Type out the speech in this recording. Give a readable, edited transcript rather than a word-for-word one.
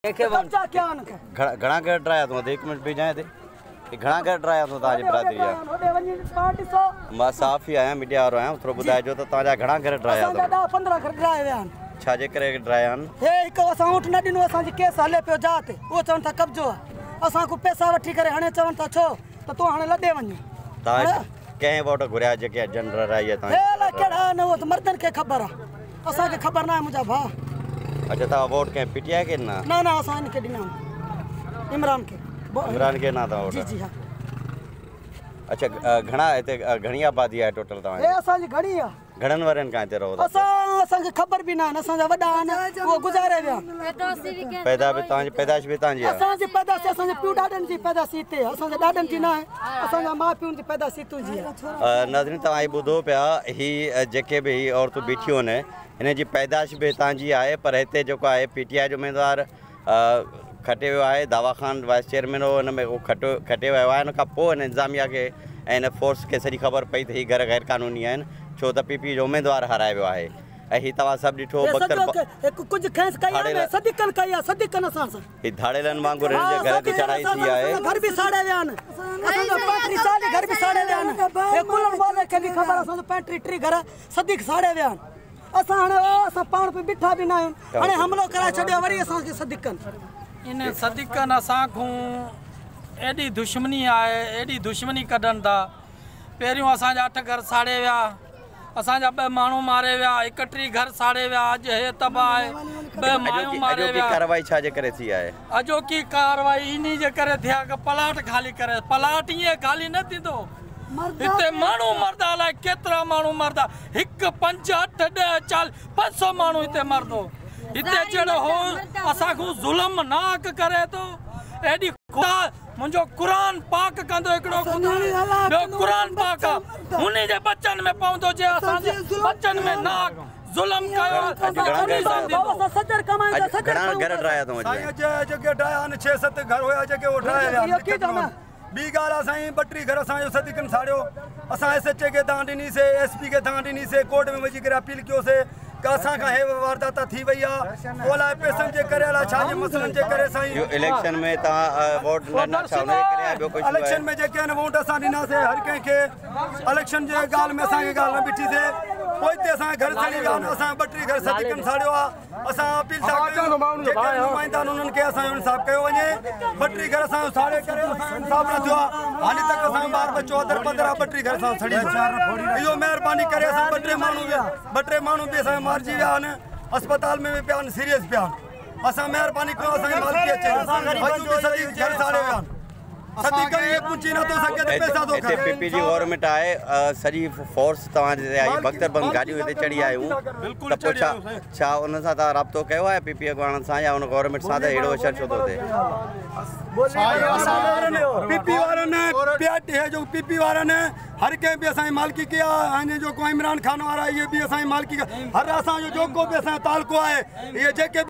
कब्जा कया उनखे घणा घर डराया अथऊं? एक मिंट बीह हिते। घणा घर डराया अथऊं तव्हांजी बिरादरी जा? मां साफ़ ई आहियां, मीडिया वारो आहियां, थोरो ॿुधाइजो त तव्हांजा घणा घर डराया अथऊं? 10 15 घर डराया विया आहिनि। छाजे करे डराया आहिनि? हे हिकु असां ऊंट न ॾिनो, असांजे केस हले पियो जात, उहो चवनि था कब्ज़ो आहे, असां खां पैसा वठी करे हाणे चवनि था छो त तूं हाणे लॾे वञ। तव्हां कंहिं वोट घुरिया जेके जनरल आई आहे? तव्हां हे अलाए कहिड़ा आहिनि, उहो त मर्दनि खे ख़बर आहे, असांखे ख़बर न आहे मुंहिंजा भाउ। अच्छा, तव्हां वोट कंहिं पीटीआई खे ॾिना? न न, असां हिन खे ॾिना, इमरान खे। इमरान खे ॾिना तव्हां वोट? जी जी हा। अच्छा, घणा हिते घणी आबादी आहे टोटल तव्हांजी? हे असांजी घणी आहे। घणनि वरनि खां हिते रहो था? असां असांखे ख़बर बि न आहिनि, असांजा वॾा आहिनि उहो गुज़ारे विया। पैदा बि तव्हांजी पैदाइश बि तव्हांजी आहे? असांजी पैदाइश असांजे पीउ ॾाॾनि जी पैदाइश हिते, असांजे ॾाॾनि जी न आहे, असांजा माउ पीउ जी पैदाइश हितां जी आहे। नाज़रीन, तव्हां ॿुधो पिया, ही जेके बि ही औरतूं बीठियूं आहिनि, हिन जी पैदाइश बि हितां जी आहे, पर हिते जेको आहे पीटीआई जो उमेदवार खटे वियो आहे, दावा ख़ान वाइस चेयरमैन हो, हिन में उहो खटे वियो आहे। हिन खां पोइ हिन इंतिज़ामिया खे ऐं हिन फोर्स खे सॼी ख़बर पई त ही घर ग़ैर कानूनी आहिनि, छो त पीपी जो उमेदवार हाराए वियो आहे। ऐं हीअ तव्हां सभु ॾिठो, ही धाड़ेलनि वांगुरु हिन जे घर ते चढ़ाई थी आहे, घर बि साड़े विया आहिनि, असांजा 35 40 घर बि साड़े विया आहिनि। हे कुलनि वाले खे बि ख़बर, असांजो 35 3 घर सदीक साड़े विया आहिनि। असां हाणे असां पाण पे बीठा बि न आहियूं, हाणे हमलो कराए छॾियो, वरी असांखे सदीकनि। इन सदीकनि असांखां एॾी दुश्मनी आहे, एॾी दुश्मनी कढनि था। पहिरियों असांजा 8 घर साड़े विया, असांजा 2 माण्हू मारे विया, 31 घर साड़े विया, अॼु हे तबाह आहे, 2 मायूं मारे विया। कार्रवाई छाजे करे थी आहे? अॼोकी कार्रवाई इन्ही जे करे थी आहे की प्लाट ख़ाली करे, प्लाट ईअं ख़ाली न थींदो, हिते माण्हू मरंदा, अलाए केतिरा माण्हू मरंदा, 1 5 8 10 40 500 माण्हू हिते मरंदो। हिते जहिड़ो हो असांखां ज़ुल्म नाक करे थो, एॾी ख़ुदा मुंहिंजो क़ुर पाक कंदो, हिकिड़ो ॿियो क़ुर पाक आहे, उन जे बच्चनि में पवंदो, जे असांजे बच्चनि में नाक ज़ुल्म कयो। घणा घर डराया अथऊं? जेके डराया आहिनि 6 7 घर हुया जेके उहो डराया विया। ॿी ॻाल्हि आहे साईं, 2 टे घर असांजो सदीकनि साड़ियो, असां एस एच ए खे दांह ॾिनीसीं, एस पी खे दांह ॾिनीसीं, कोर्ट में वञी करे अपील कयोसीं कि असांखां हे वारदात थी वई आहे, उहो अलाए पैसनि जे करे, अलाए छाजे मसइलनि जे करे। साईं इलेक्शन में तव्हां वोट न ॾिना छा हुनजे करे ॿियो कुझु? इलेक्शन में जेके आहिनि वोट असां ॾिनासीं हर कंहिंखे, इलेक्शन जे ॻाल्हि में असांखे ॻाल्हि न बीठीसीं, पोइ ते असांजे घर सड़ी विया आहिनि, असांजो 2 टे घर सदीकनि साड़ियो आहे। असां अपील था कयूं जेके नुमाइंदा आहिनि उन्हनि खे असांजो इंसाफ़ कयो वञे। 2 टे घर असांजो साड़े करे असांजो इंसाफ़ न थियो आहे, हाली तक असांजो ॿार बचो अदर पदर आहे, 2 टे घर असांजो सड़ी वियो। इहो महिरबानी करे असां 2 टे माण्हू बि असांजा मारिजी विया आहिनि, अस्पताल में बि पिया आहिनि, सीरियस पिया आहिनि। असां महिरबानी कयूं असांजी मालिकी अचे, अॼु बि सॼी घर साड़े विया आहिनि, हिते पीपी जी गवर्नमेंट आहे, सॼी फोर्स तव्हांजे आई, बख़्तरबंद गाॾियूं हिते चढ़ी आयूं, त पोइ छा छा उन सां तव्हां राब्तो कयो आहे पीपी अॻवाणनि सां या उन गवर्नमेंट सां, त अहिड़ो असरु छो थो थिए? पीपी वारनि पी जो पीपी वारनि हर कंहिं बि असांजी मालिकी कई आहे, जेको इमरान ख़ान वारा इहे बि असांजी मालिकी, हर असांजो जेको बि असांजो तालुको आहे, इहे जेके